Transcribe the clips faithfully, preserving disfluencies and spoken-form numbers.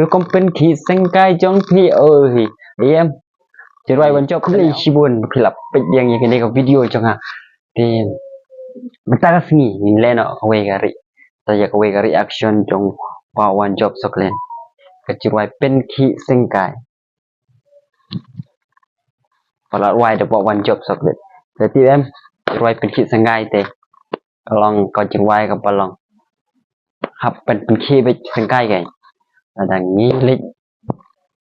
Rukom pynkhih syngkai jong phi, oi. Em. Jingrwai One Job, khublei shibun ba phi la peit biang ïa kane ka video jong nga. Te mynta ka sngi ngin leh noh kawei ka re-, ta ïa kawei ka reaction jong Bah One Job Soklen. Ka jingrwai pynkhih syngkai. Ba la rwai da Bah One Job Soklen. Te tip em, jingrwai pynkhih syngkai te ka long ka jingrwai kaba long hap ban pynkhih beit syngkai kai. Lada ngi leit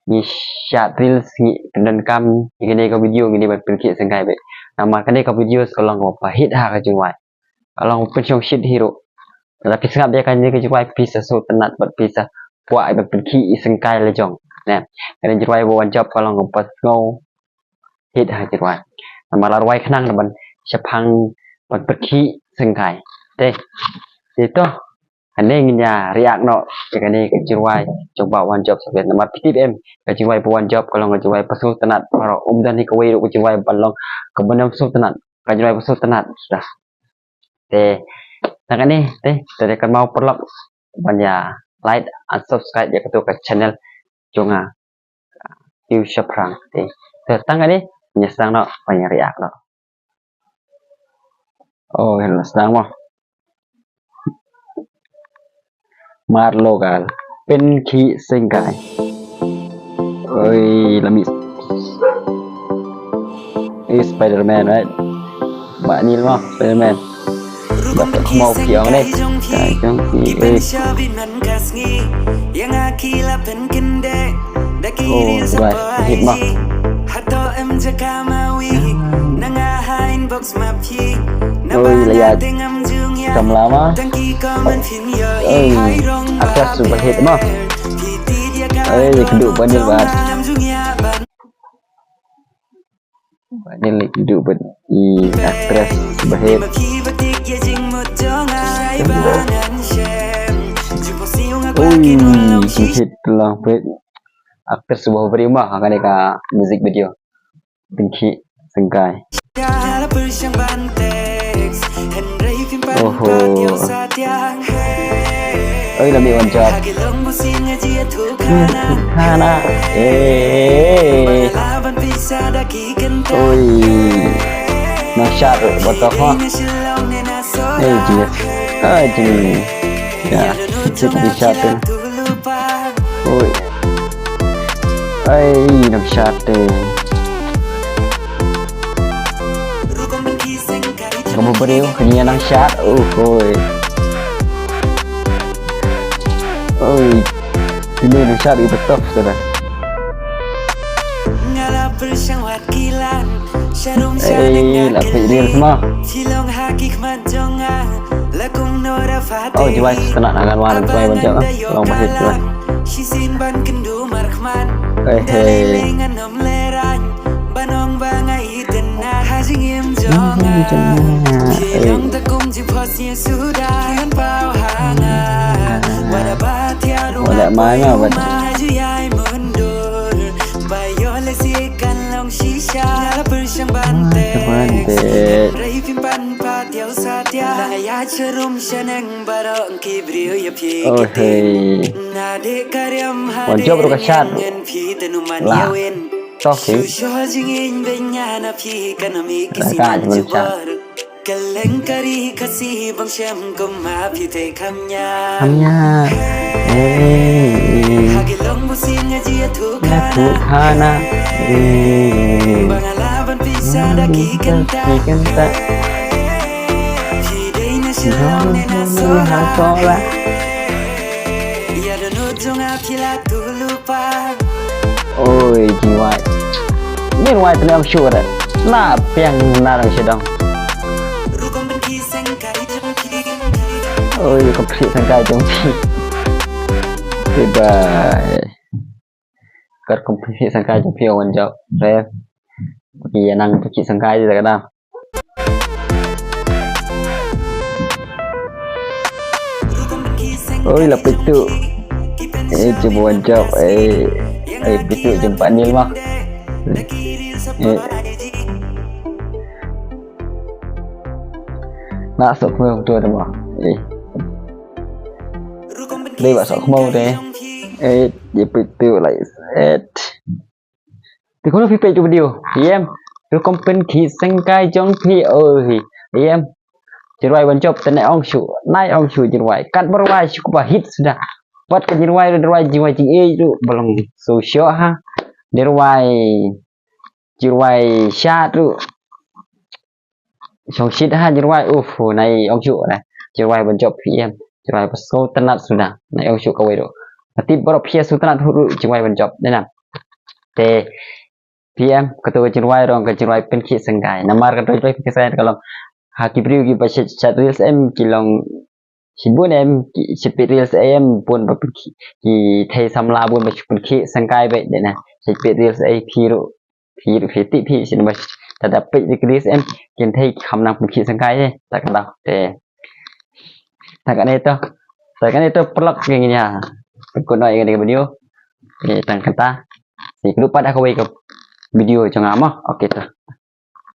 ngi shad reels, ngi pyndonkam ïa kane ka video, ngi dei ban pynkhih syngkai beit. Namar kane ka video ka long kaba hit ha ka jingrwai. Ka long pynshongshit hi ruh. Lada phi sngap ïa kane ka jingrwai phi sa sngewtynnat bad phi sa kwah ban pynkhih syngkai la jong. Ne. Kane jingrwai Bah One Job ka long kaba sngew hit ha jingrwai. Namar la rwai khnang da ban shaphang ban pynkhih syngkai. Te. Te to. Kane ngin ïa react noh ïa kane ka jingrwai jong Bah One Job Soklen. Namar phi tip em, ka jingrwai Bah One Job ka long ka jingrwai ba sngewtynnat, baroh ym don hi kawei ruh ka jingrwai ba long kaba ym sngewtynnat, ka jingrwai ba sngewtynnat suda. Te tang kane te, te kynmaw paralok ban ïa like and subscribe ïa katu ka channel jong nga, Piew Shaphrang. Te, te tang kane ngin ïa sdang noh ban ïa react noh. Oh, ngin ïa sdang noh. Mar Local, pynkhih syngkai. Oi, la mih. Eh, Spider-Man, right? Bah Nil mo, Spider-Man. Ba ka khmaw phi ong ne. Ka jong phi, eh. Oh, right. Hit mo. Oi, la ïa kam lama. Oi, actress super hit mo. Oi, kynduh Bah Nil bad. Bah Nil kynduh bad i actress super hit. Oi, super hit lah, bad. Actress super hit mo, ha kane ka music video. Pynkhih syngkai. Oho. Oi, la mih One Job. Hana. Eh. Oi. Nang shad bad ka ha. Eh, jia. Ah, jia. Ya, jia, jia, jia. Oi. Ai, nang shad te. Kaba briew, kane nang shad. Uh, oi. Oi. Kine nang shad, iba tough suda. Ei, la peit reels mo. Oh, jwai, kena nak kan wan, jwai, jwai, jwai. Long ba hit, jwai. Hei, hei. Ei. Wala mai ma wat. Ba ïoh lehse kan long shisha. Nga la pyrshang ban text. Ban text. Hynrei phim pan pat ïa u Satya. Nga ïa sharum shaneng baroh ki briew ïa phi. Oh, hey. Nga dei ka riam ha. Wan jop ruh ka shad. Ngan phi tanu man ïa wen. Shu shu jingin ben ïa na phi kan mi ki siman jubor. Kylleng ka ri Khasi bym shem kum ma phi te kham ñiah. Kham ñiah. Hey. Ha ki long bu sien nga jia thu khana. Thu khana. Hey. Ba nga la ban pisa da ki kynta. Ki kynta. Phi dei na Shillong ne na Sohra. Ïa dohnud jong nga phi la tu lypa. Oi, jingwai. Jingwai tene am sure. Na piang na rang shidong. Oi, rukom pynkhih syngkai jong phi. Bye bye. Ka rukom pynkhih syngkai jong phi, Wan Jop. Re. Phi ïa nang pynkhih syngkai di ka dang. Oi, la pyntu. Eh, cuba Wan Jop. Eh, eh, pyntu jumpa Nil mah. Eh. Nak sok khmiew tu ada mah. Eh. Dei ba sok khmiew dei. Eh. Ye peit tu lai set. Te kano phi peit tu video. Em. Tu kom pynkhih syngkai jong phi. Oh hi. Em. Jingrwai ban jop te nai ong shu. Nai ong shu jingrwai. Kat ba rwai shu ba hit suda. Pat ka jingrwai ruh, jingrwai jingeh ruh ba long so sho ha. Jingrwai, jingrwai shat ruh. Shong shit ha jingrwai, uf, nai ong shu na. Jingrwai ban jop phi em. Jingrwai ba sngewtynnat suda. Nai ong shu kawei ruh. Nga tip baroh phi sngewtynnat ruh jingrwai ban jop. Dei na. Te phi em, kato ka jingrwai ruh ka jingrwai pynkhih syngkai. Namar kato ka jingrwai pynkhih syngkai ka long ha ki briew kiba shet, shet reels em ki long shibun em, ki shet peit reels em bun ba pynkhih, ki thei samla bun ba shu pynkhih syngkai beit, dei na. Shet peit reels ei phi ruh, phi ruh phi tip phi shin ba ta da peit reels em kin thei kham nang pynkhih syngkai, eh. Ta ka daw te. Ta kane to. Ta kane to paralok, ïa ngin ïa pynkut noh ïa kane ka video. Te tang kata. Te kynduh pat ha kawei ka video jong nga mo. Okay to.